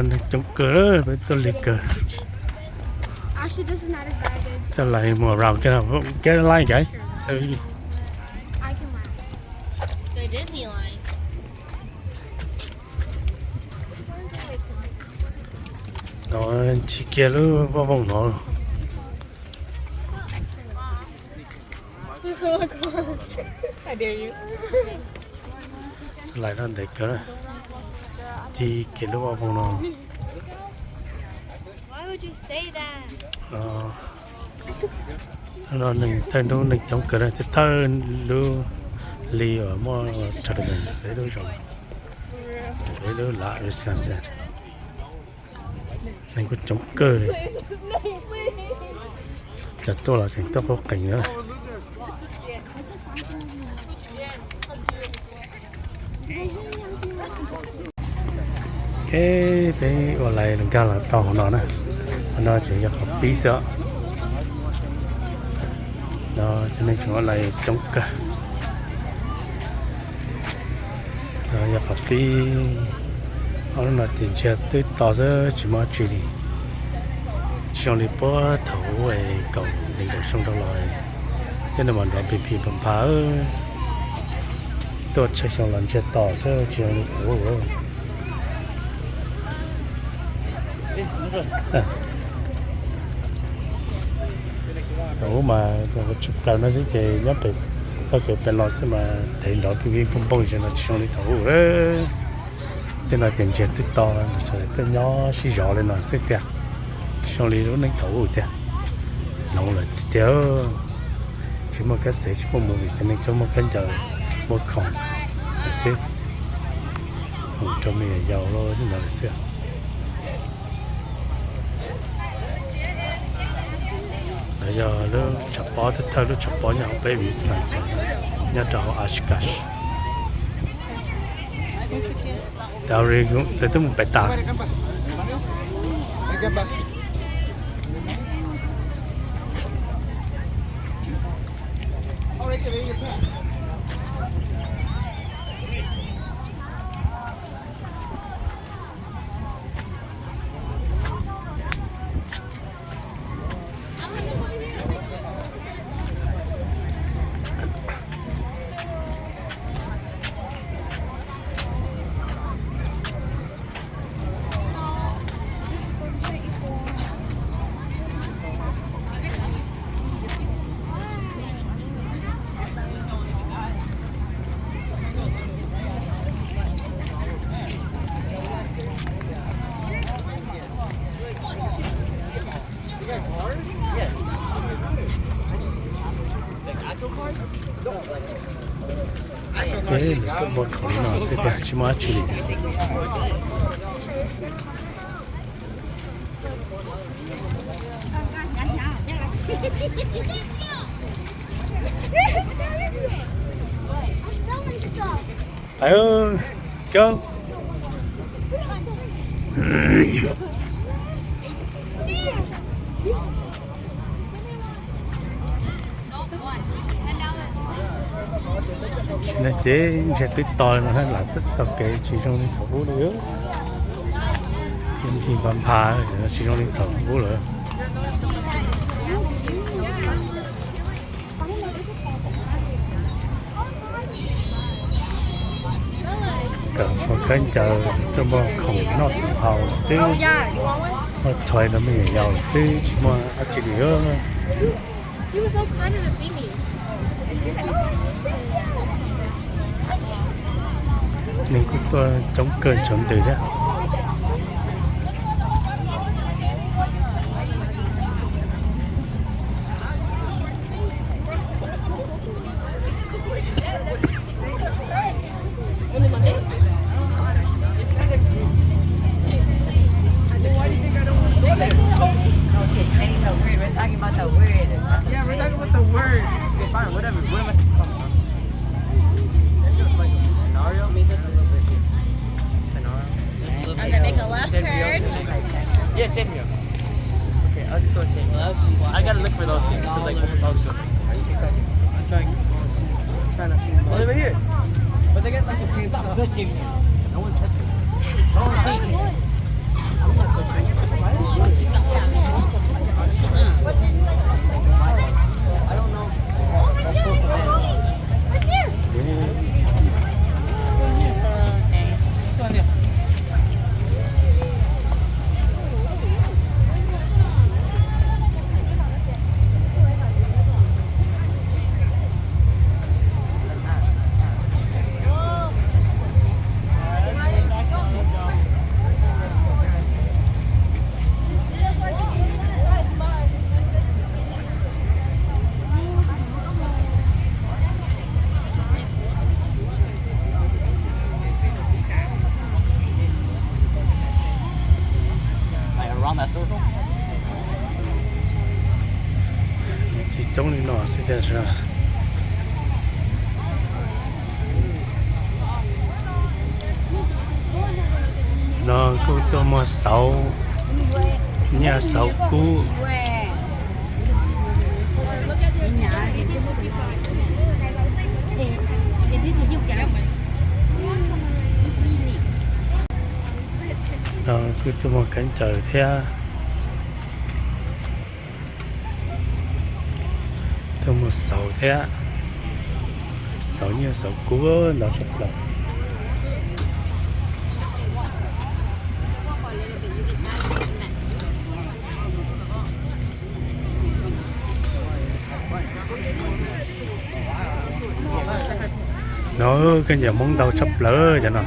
Neeg coob kawg, peb tuaj lig kawg. Actually, this is not as bad as Txawj lais mus around, get a line, guys. So you I can laugh. The Disney line. No, ntsib kiag lub vaj voog no. Txawj lais no ntev kawg, ntsib kiag lub vaj voog no. Why would you say that? No, neeg thawj hnub neeg coob kawg na, thawj lub hli uas muaj tournament peb lub zos, peb lub lav Wisconsin. Neeg kuj coob kawg li. Cov tuaj los tseem tuaj qub qees na. Ok, peb ua lais nkag los tau hauv no na. Hauv no tseem yog qhov pib xwb os. No cov neeg tseem ua lais coob kawg. No yog qhov pib. Ob lub no ces ntsiag twb to xwb tsis muaj dab tsi li. Tsis zoo li puag thaum ub kaum nees nkaum xyoo rau los, tej no mas nrov phi phi pha pha. Tuaj tsawg xyoo los ntsiag to xwb tsis zoo li thaum ub. Thaum ub mas tshaj plaws no xwb ces nyob pem toj kev pem los xwb mas thev nrov phi phi phooj phooj, no tsis zoo li thaum ub. Tej no ces ntsiag twb to, sawv daws tuaj nyob sib zov li no xwb tiag. Tsis zoo li lub neej thaum ub tiag. Hloov lawm tiag tiag. Tsis muaj kab xev tsis muaj movie, cov neeg coob muaj khaub ncaws muaj khoom lawm xwb. Mus rau me nyuam yaus lawm xwb. Lawv yog lub tshav pob thawj thawj lub tshav pob nyob hauv peb Wisconsin, nyob rau hauv Oshkosh. Lawv twb mus pem tas. Peb lawv tuaj muag khoom no xwb tiag, tsis muaj dab tsi li. Let's go. No ces ntsiag twb to no, lam taug kev tsis zoo li thaum ub li. Phi pha pha, tsis zoo li thaum ub lawm. Kawm muag khaub ncaws, tuaj muag khoom noj khoom haus xwb, muaj toy rau me nyuam yaus xwb, tsis muaj dab tsi li. Neeg kuj tuaj coob kawg tsaus ntuj thiab. Okay, say no word. We're talking about the word. Yeah, we're talking about the word. Okay, fine, whatever. What am I supposed to call it? Scenario? Scenario? I'm gonna make a left turn. Yeah, Sanrio. Okay, I'll just go with Sanrio. I gotta look for those things because, like, almost all the buildings. I'm trying to see. I'm trying to see more. Well, they were here. But they got, like, the same stuff. No one's touching it. Don't lie. Tsis coob li no xwb tiag. No kuj tuaj muag xauv nyiaj xauv kub. No kuj tuaj muag khaub ncaws thiab. Tuaj muag xauv thiab. Xauv nyiaj xauv kub ntau tshaj plaws. No khaub ncaws Hmoob ntau tshaj plaws cov no.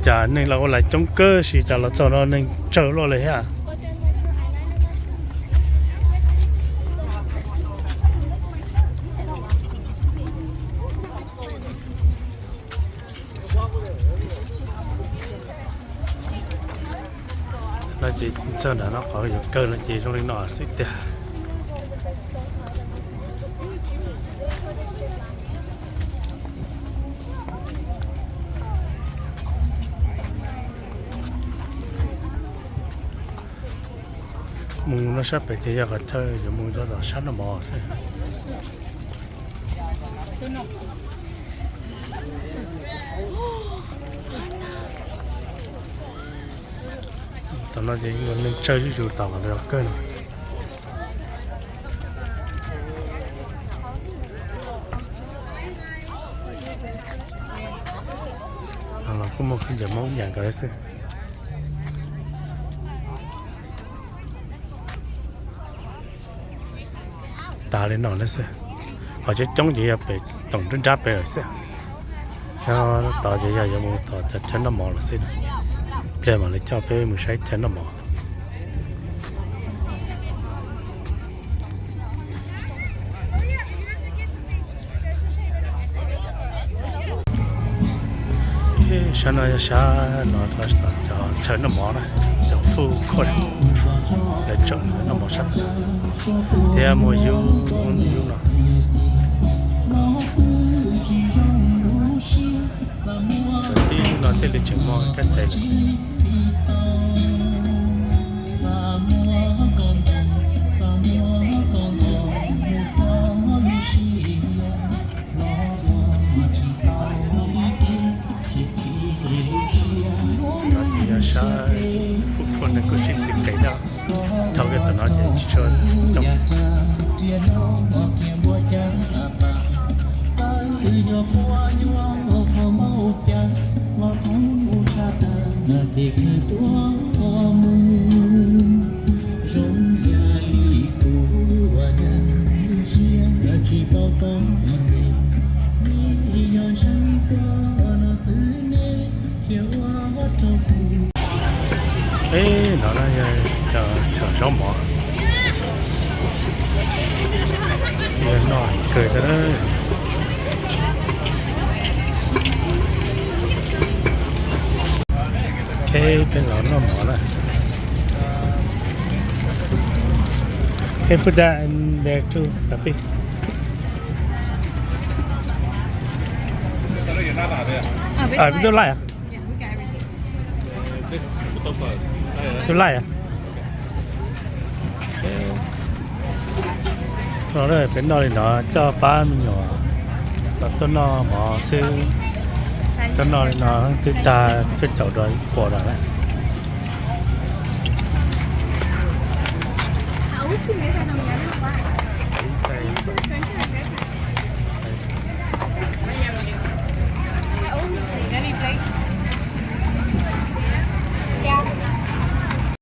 Cas neeg los ua lais coob kawg, sis cas los txog no neeg tsawg luaj li thiab. No ces txog nram no qhov yuav kaw no ces zoo li no xwb tiag. Mus no sab pem ces yog qhov chaw yuav mus rau tom sab noj mov xwb. Tom no ces neeg tsawg zuj zus tom qhov kawg no. Los kuj muaj khaub ncaws Hmoob ib yam nkaus li xwb. Tas li no lawm xwb. Qhov coob coob ces yog pem toom nruab nrab pem lawm xwb. Nyob tod ces yog yuav mus tom cov chaw noj mov lawm xwb. Pliag mam li coj peb mus saib chaw noj mov. Sab no yog sab no cov chaw noj mov na, cov food court, lawv tseem noj mov sab tod thiab muaj yub, yub no. Tib lub no thiaj li tseem muaj kab xes lawm xwb. No ces yog sab food court, neeg kuj sib txiv qev thiab. Dhau kiag tom no ces tsis tshua coob. Eb, no na yog cov chaw zaub mov, noj kawg thiab. Eb, peb los noj mov na. Can put that in there too, papi? Put too light. Too light. No peb noj li no coj pab me nyuam los tuaj noj mov xwb. Coj noj li no twb tag cuaj caum dollar ib puas lawm.